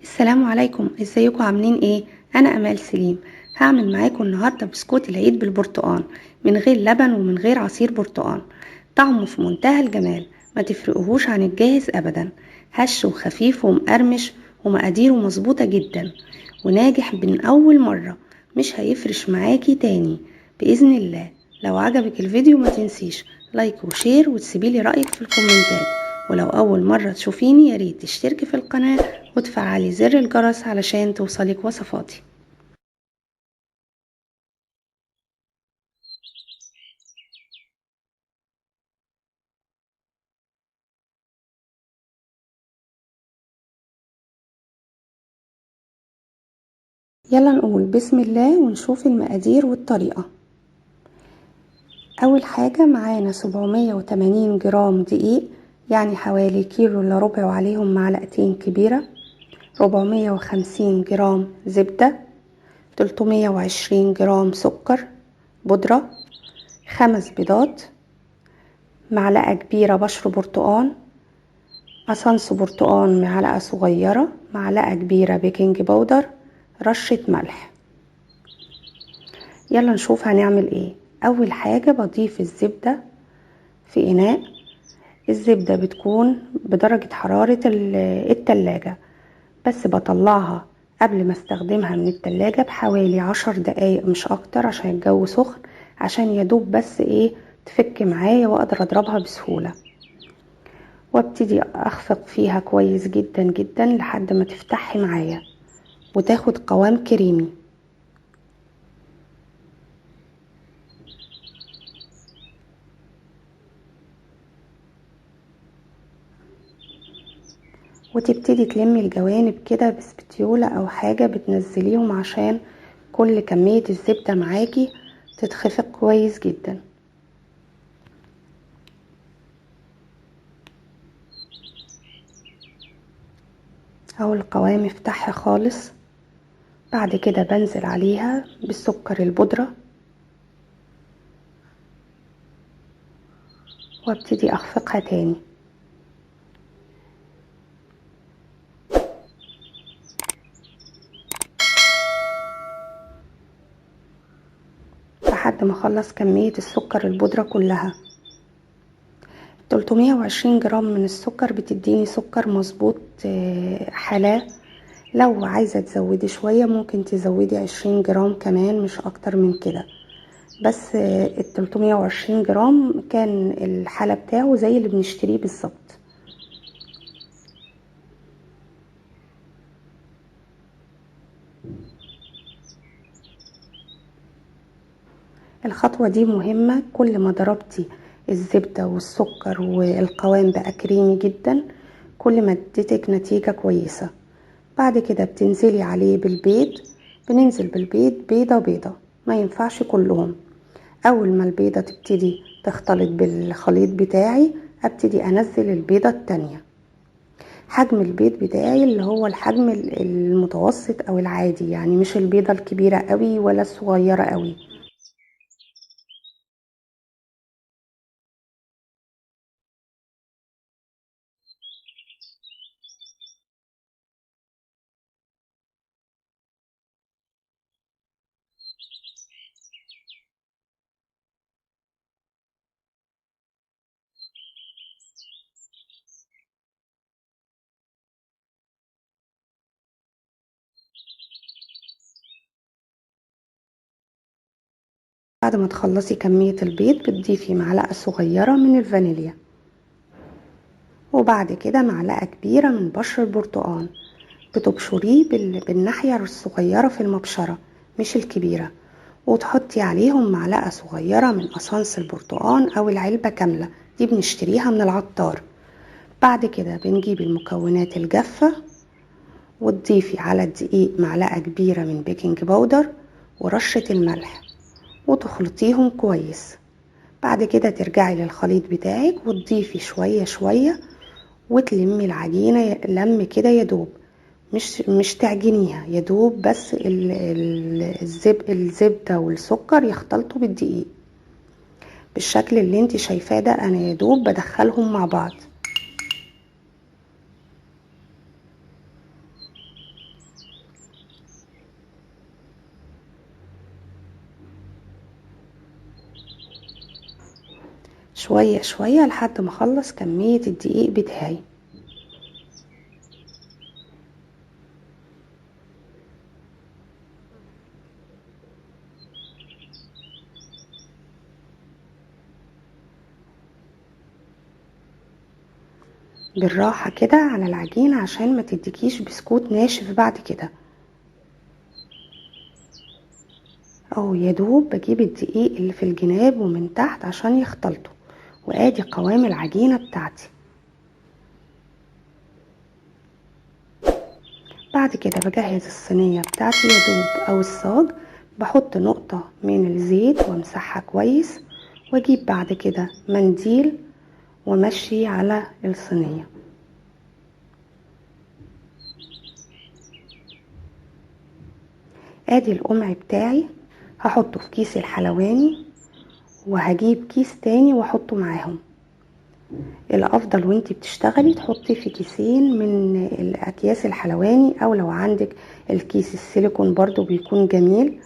السلام عليكم، ازيكم عاملين ايه؟ انا امال سليم. هعمل معاكم النهارده بسكوت العيد بالبرتقال من غير لبن ومن غير عصير برتقال. طعمه في منتهى الجمال، ما تفرقهوش عن الجاهز ابدا. هش وخفيف ومقرمش ومقاديره مظبوطة جدا وناجح من اول مرة، مش هيفرش معاكي تاني باذن الله. لو عجبك الفيديو ما تنسيش like و share وتسيبيلي رايك في الكومنتات، ولو اول مرة تشوفيني يا ريت تشتركي في القناة وتفعلي زر الجرس علشان توصلك وصفاتي. يلا نقول بسم الله ونشوف المقادير والطريقة. اول حاجة معانا 780 جرام دقيق، يعني حوالي كيلو الا ربع وعليهم معلقتين كبيرة، 450 جرام زبدة، 320 جرام سكر بودرة، 5 بيضات، معلقة كبيرة بشر برتقان، essence برتقان معلقة صغيرة، معلقة كبيرة baking powder، رشة ملح. يلا نشوف هنعمل ايه. اول حاجة بضيف الزبدة في اناء. الزبدة بتكون بدرجة حرارة التلاجة، بس بطلعها قبل ما استخدمها من التلاجة بحوالي 10 دقايق مش اكتر، عشان الجو سخن، عشان يدوب بس ايه تفك معايا واقدر اضربها بسهولة. وابتدي اخفق فيها كويس جدا جدا لحد ما تفتحي معايا وتاخد قوام كريمي. وتبتدي تلمي الجوانب كده بسبتيولة او حاجة بتنزليهم عشان كل كمية الزبدة معاكي تتخفق كويس جدا. اهو القوام افتحها خالص. بعد كده بنزل عليها بالسكر البودرة وابتدي اخفقها تاني. لحد ما اخلص كمية السكر البودرة كلها. 320 جرام من السكر بتديني سكر مظبوط حلاه. لو عايزة تزودي شوية ممكن تزودي 20 جرام كمان، مش اكتر من كده. بس ال 320 جرام كان الحلا بتاعه زي اللي بنشتريه بالظبط. الخطوة دي مهمة، كل ما ضربتي الزبدة والسكر والقوام بقى كريمي جدا كل ما اديتك نتيجة كويسة. بعد كده بتنزلي عليه بالبيض. بننزل بالبيض بيضة بيضة، ما ينفعش كلهم. اول ما البيضة تبتدي تختلط بالخليط بتاعي ابتدي انزل البيضة التانية. حجم البيض بتاعي اللي هو الحجم المتوسط او العادي، يعني مش البيضة الكبيرة قوي ولا الصغيرة قوي. بعد ما تخلصي كمية البيض بتضيفي معلقة صغيرة من الفانيليا، وبعد كده معلقة كبيرة من بشر البرتقال. بتبشريه بالناحية الصغيرة في المبشرة مش الكبيرة، وتحطي عليهم معلقة صغيرة من أسانس البرتقال أو العلبة كاملة، دي بنشتريها من العطار. بعد كده بنجيب المكونات الجافة وتضيفي على الدقيق معلقة كبيرة من baking powder ورشة الملح وتخلطيهم كويس. بعد كده ترجعي للخليط بتاعك وتضيفي شوية شوية وتلمي العجينة لم كده يدوب، مش تعجنيها، يدوب بس الزبدة والسكر يختلطوا بالدقيق بالشكل اللي انت شايفاه ده. انا يدوب بدخلهم مع بعض. شوية شوية لحد ما اخلص كمية الدقيق بتاعي. بالراحة كده على العجينة عشان ما تديكيش بسكوت ناشف بعد كده. اهو يا دوب بجيب الدقيق اللي في الجناب ومن تحت عشان يختلطوا. وادي قوام العجينة بتاعتي. بعد كده بجهز الصينية بتاعتي يا دوب او الصاج، بحط نقطة من الزيت وامسحها كويس، واجيب بعد كده منديل ومشي على الصينية. ادي القمع بتاعي هحطه في كيس الحلواني، وهجيب كيس تاني واحطه معاهم. الافضل وانتي بتشتغلي تحطي في كيسين من الاكياس الحلواني، او لو عندك الكيس السيليكون برضو بيكون جميل.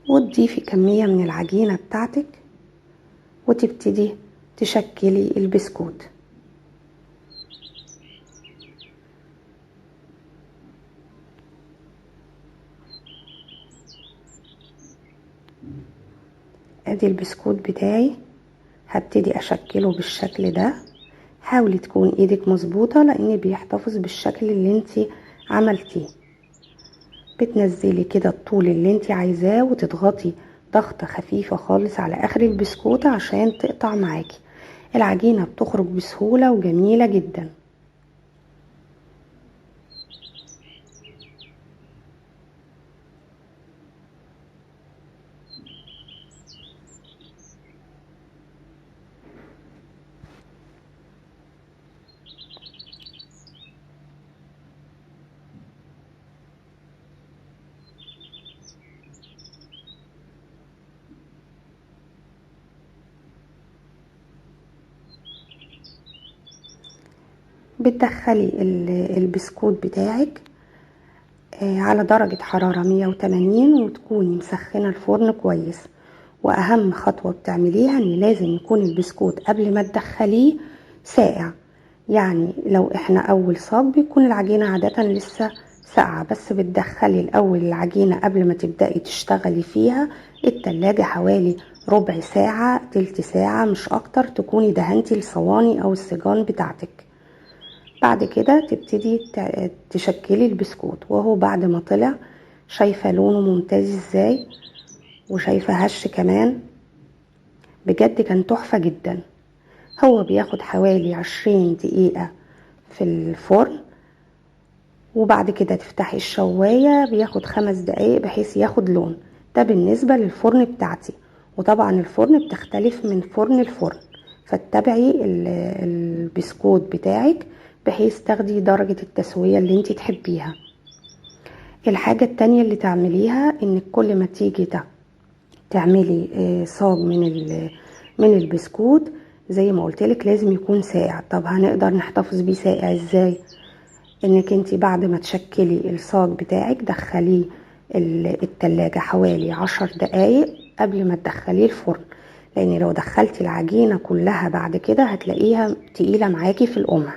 وتضيفي كمية من العجينة بتاعتك وتبتدي تشكلي البسكوت. ادي البسكوت بتاعي هبتدي اشكله بالشكل ده. حاولي تكون ايدك مظبوطة لان بيحتفظ بالشكل اللي انتي عملتيه. بتنزلي كده الطول اللي انتي عايزاه وتضغطي ضغطة خفيفة خالص على اخر البسكوتة عشان تقطع معاكي. العجينة بتخرج بسهولة وجميلة جدا. بتدخلي البسكوت بتاعك على درجة حرارة 180، وتكوني مسخنة الفرن كويس. واهم خطوة بتعمليها ان لازم يكون البسكوت قبل ما تدخليه ساقع. يعني لو احنا اول صاج بيكون العجينة عادة لسه ساقعة، بس بتدخلي الاول العجينة قبل ما تبدأي تشتغلي فيها التلاجة حوالي ربع ساعة تلت ساعة مش اكتر، تكوني دهنتي الصواني او السجان بتاعتك. بعد كده تبتدي تشكلي البسكوت. وهو بعد ما طلع شايفة لونه ممتاز ازاي، وشايفة هش كمان، بجد كان تحفة جدا. هو بياخد حوالي 20 دقيقة في الفرن، وبعد كده تفتحي الشواية بياخد 5 دقايق بحيث ياخد لون. ده بالنسبة للفرن بتاعتي، وطبعا الفرن بتختلف من فرن لفرن، فاتبعي البسكوت بتاعك بحيث تاخدي درجة التسوية اللي انتي تحبيها. الحاجة التانية اللي تعمليها انك كل ما تيجي تعملي صاج من البسكوت زي ما قلتلك لازم يكون ساقع. طب هنقدر نحتفظ بيه ساقع ازاي؟ انك انتي بعد ما تشكلي الصاج بتاعك دخليه التلاجة حوالي 10 دقايق قبل ما تدخليه الفرن، لان لو دخلتي العجينة كلها بعد كده هتلاقيها تقيلة معاكي في القمع.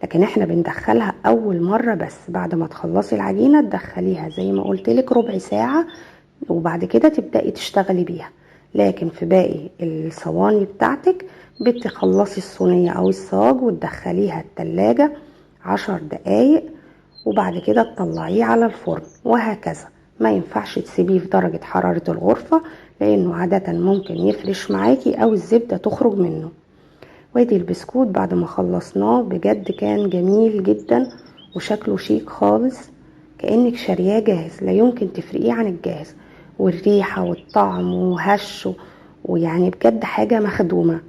لكن احنا بندخلها اول مرة بس، بعد ما تخلصي العجينة تدخليها زي ما قلتلك ربع ساعة، وبعد كده تبدأي تشتغلي بيها. لكن في باقي الصواني بتاعتك بتخلصي الصينية او الصاج وتدخليها التلاجة 10 دقايق، وبعد كده تطلعيه على الفرن، وهكذا. ما ينفعش تسيبيه في درجة حرارة الغرفة لانه عادة ممكن يفرش معاكي او الزبدة تخرج منه. وادي البسكوت بعد ما خلصناه بجد كان جميل جدا وشكله شيك خالص، كأنك شارياه جاهز، لا يمكن تفرقيه عن الجاهز، والريحة والطعم وهش، ويعني بجد حاجة مخدومة.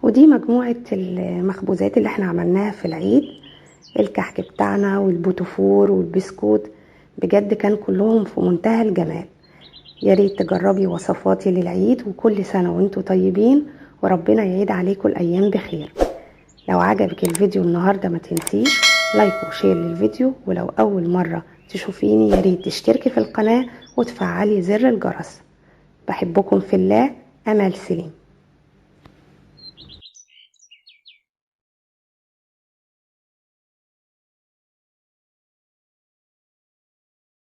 ودي مجموعة المخبوزات اللي احنا عملناها في العيد، الكحك بتاعنا والبوتفور والبسكوت، بجد كان كلهم في منتهى الجمال. يا ريت تجربي وصفاتي للعيد، وكل سنة وانتوا طيبين، وربنا يعيد عليكم الأيام بخير. لو عجبك الفيديو النهاردة ما تنسيش like و share للفيديو، ولو أول مرة تشوفيني ياريت تشتركي في القناة وتفعلي زر الجرس. بحبكم في الله. أمال سليم.